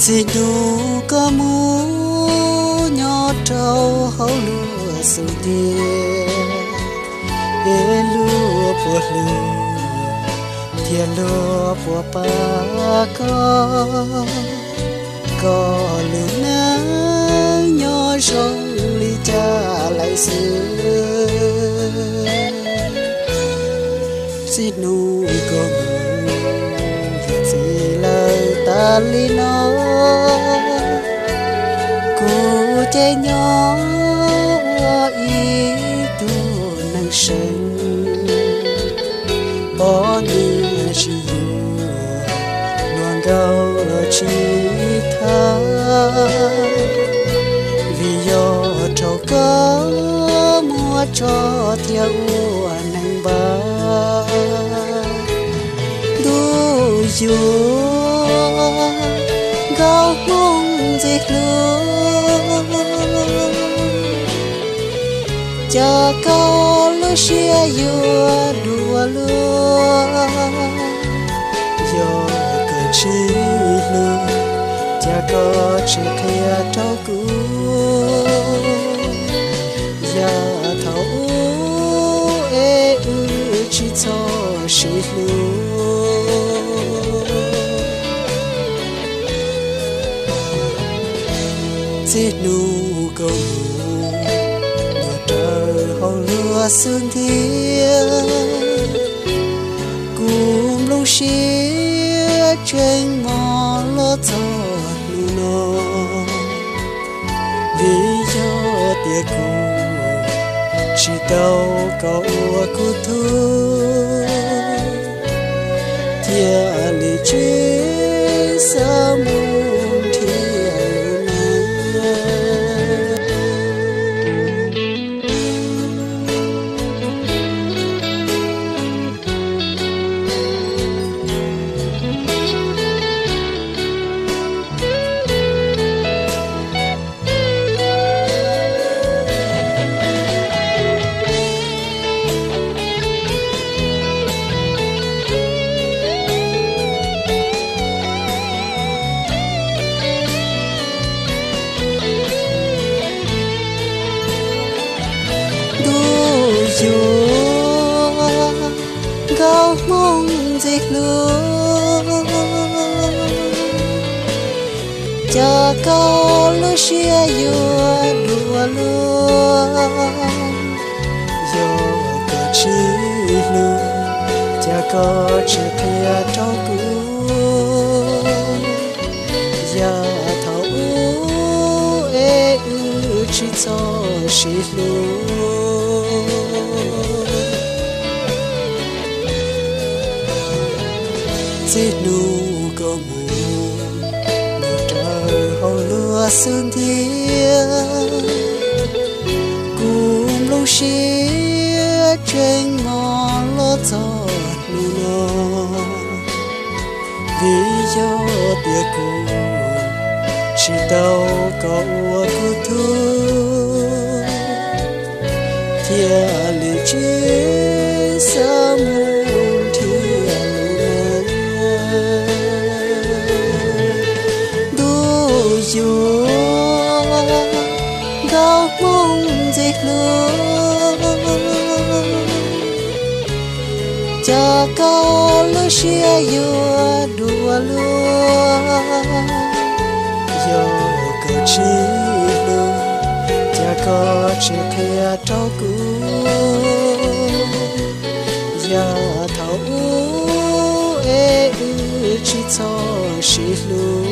Txij hnub koj mus nyob rau hauv luag xub ntiag, es luag puas hlub thiab luag puas pab koj? Koj lub neej nyob zoo li cas lawm xwb? Txij hnub koj mus, txij lawm tas li no, kuv ces nyob ua ib tug neeg seev, poj niam tsis yuav, hluas nkauj los tsis tham, vim yog rau koj muab tso thiab ua neeg npab. Ntuj yuav nkauj hmoob ntxim hlub, cas koj lub siab yuav dua luag? Yog koj tsis hlub, cas koj tsis qhia rau kuv? Yav thaum ub es wb tsis txhob sib hlub. Txij hnub koj mus nyob rau hauv luag xub ntiag, kuv nplooj siab tseem mos los txog hnub no. Vim yog tias kuv tsis tau koj ua kuv tug, thiaj li tsis xav mus nrhiav lwm neeg. Ntuj yuav nkauj hmoob ntxim hlub, cas koj lub siab yuav dua luag? Yog koj tsis hlub, cas koj tsis qhia rau kuv? Yav thaum ub es wb tsis txhob sib hlub. Txij hnub koj mus nyob rau hauv luag xub ntiag, kuv nplooj siab tseem mos los txog hnub no. Vim yog tias kuv tsis tau koj ua kuv tug, thiaj li tsis xav mus nrhiav lwm neeg. Ntuj yuav nkauj hmoob ntxim hlub, cas koj lub siab yuav dua luag? Yog koj tsis hlub, cas koj tsis qhia rau kuv? Yav thaum ub es wb tsis txhob sib hlub.